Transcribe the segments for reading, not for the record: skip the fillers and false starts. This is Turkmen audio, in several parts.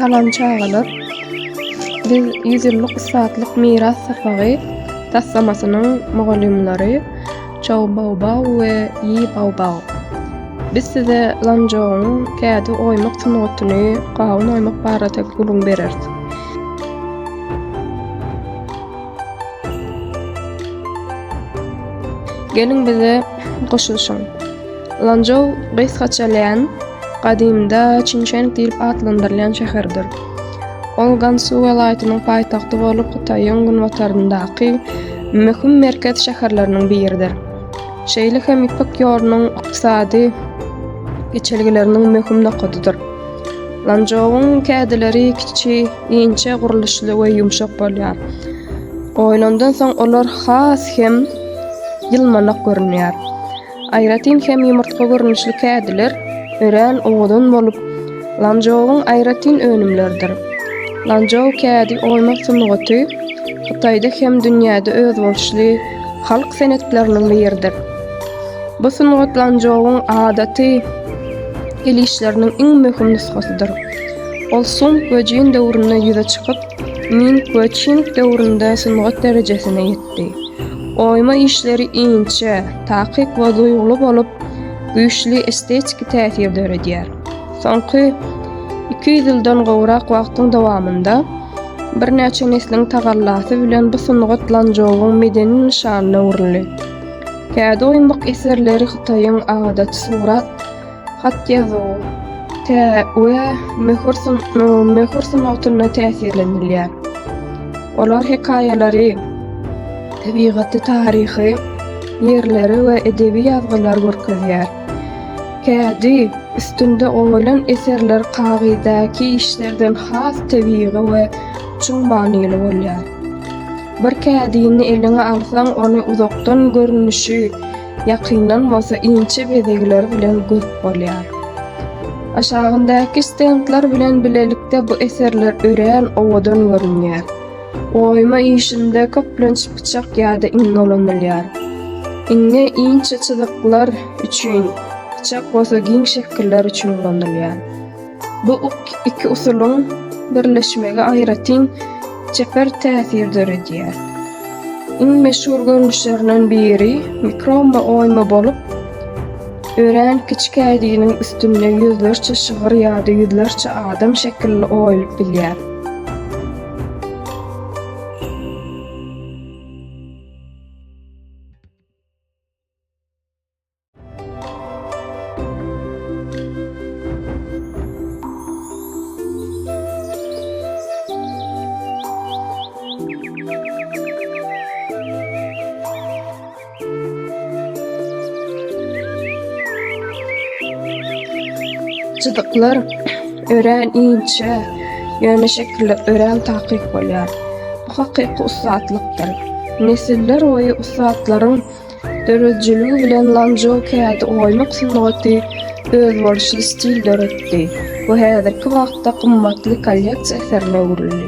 Salam çagalar! Biz Ýüzýyllyk ussatlyk miras sapagy taslamasynyň mugallymlary Çou Baobao we Ýi Baobao. Biz size Lanžouň kädi oýmak sungatyny, gawun oýmak barada gürrüň bereris. Geliň bize goşulyşyň. Lanžou gysgaça Län, gadymda Çinçeng diýlip atlandyrylýan şäherdir. Ol Gansu welaýatynyň paýtagty bolup, Hytaýyň günbataryndaky möhüm merkez şäherleriniň biridir. Şeýle hem Ýüpek ýolunyň ykdysady geçelgeleriniň möhüm nokadydyr. Lanžouwyň kädileri kiçi, inçe gurluşly we ýumşak bolýar. Oýlandan soň olar has hem ýylmanak görünýär. Aýratyn hem ýumurtga görnüşli kädiler örän owadan bolup, Lanžouwyň aýratyn önümleridir. Lanžou kädi oýmak sungaty Hytaýda hem dünýäde özboluşly halk senetleriniň biridir. Bu sungat Lanžouwyň adaty el işleriniň iň möhüm nusgasydyr. Ol Sung we Jin döwründe ýüze çykyp, Ming we Çing döwründe sungat derejesine ýetdi. Oýma işleri inçe, takyk we duýguly bolup, güýçli estetiki täsir döredýär. Soňky 200 ýyldan gowrak wagtyň dowamynda birnäçe nesliň tagallasy bilen bu sungat Lanžouwyň medeni nyşanyna öwrüldi. Kädi oýmak eserleri Hytaýyň adaty surat hat-ýazuw tä we möhür möhür sungatynda täsirlenilýär. Olar hekaýalary, tebigaty, taryhy ýerleri we edebi ýazgylary görkezýär. Kädi üstünde goýlan eserler kagyzdaky işlerden has tebigy we çuň manyly bolýar. Bir kädini eliňe alsaň, ony uzakdan görnüşi, ýakyndan bolsa inçe bezegleri bilen görüp bolýar. Aşagyndaky stendler bilen bilelikde bu eserler örän owadan görünýär. Oýma işinde köplenç pyçak ýa-da iňňe ulanylýar. Iňňe inçe çyzyklar üçin, pyçak bolsa giň şekiller üçin ulanylýar. Bu iki usulyň birleşmegi aýratyn çeper täsir döredýär. Iň meşhur görnüşlerinden biri mikroma oýma bolup, örän kiçi kädiniň üstünde ýüzlerçe şygyr ýa-da ýüzlerçe adam şekilli oýulyp bilýär. Çyzyklar örän inçe, ýöne şekiller örän takyk bolýar. Bu hakyky ussatlykdyr. Nesiller boýy ussatlaryň Döredijiligi bilen Lanžou kädi oýmak sungaty özboluşly stil döretdi we häzirki wagtda gymmatly kolleksiýa eserine öwrüldi.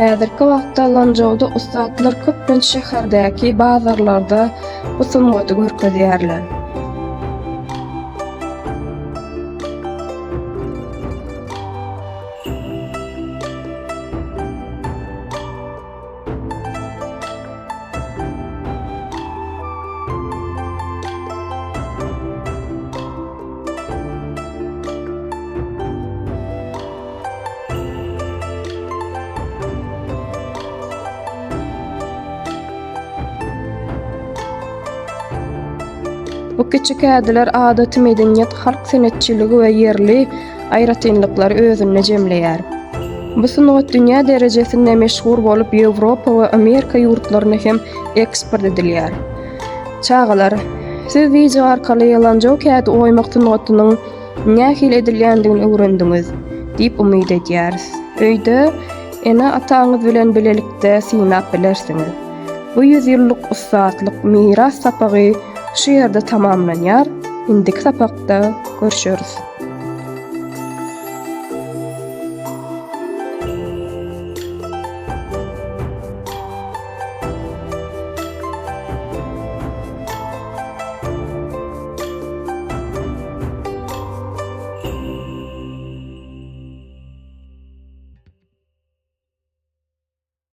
Häzirki wagtda Lanžouda ussatlar köplenç şäherdäki bazarlarda bu sungaty görkezýärler. Bu kiçi kädiler adaty medeniýet, halk senetçiligi we ýerli aýratynlyklary özünde jemleýär. Bu sungat dünýä derejesinde meşhur bolup, Ýewropa we Amerika ýurtlaryna hem eksport edilýär. Çagalar, siz wideo arkaly Lanžou kädi oýmak sungatynyň nähili edilýändigini öwrendiňiz diýip umyt edýäris. Öýde ene-ataňyz bilen bilelikde synap bilersiňiz. Bu ýüzýyllyk ussatlyk miras sapagy şu ýerde tamamlanýar, indiki sapakda görşeris.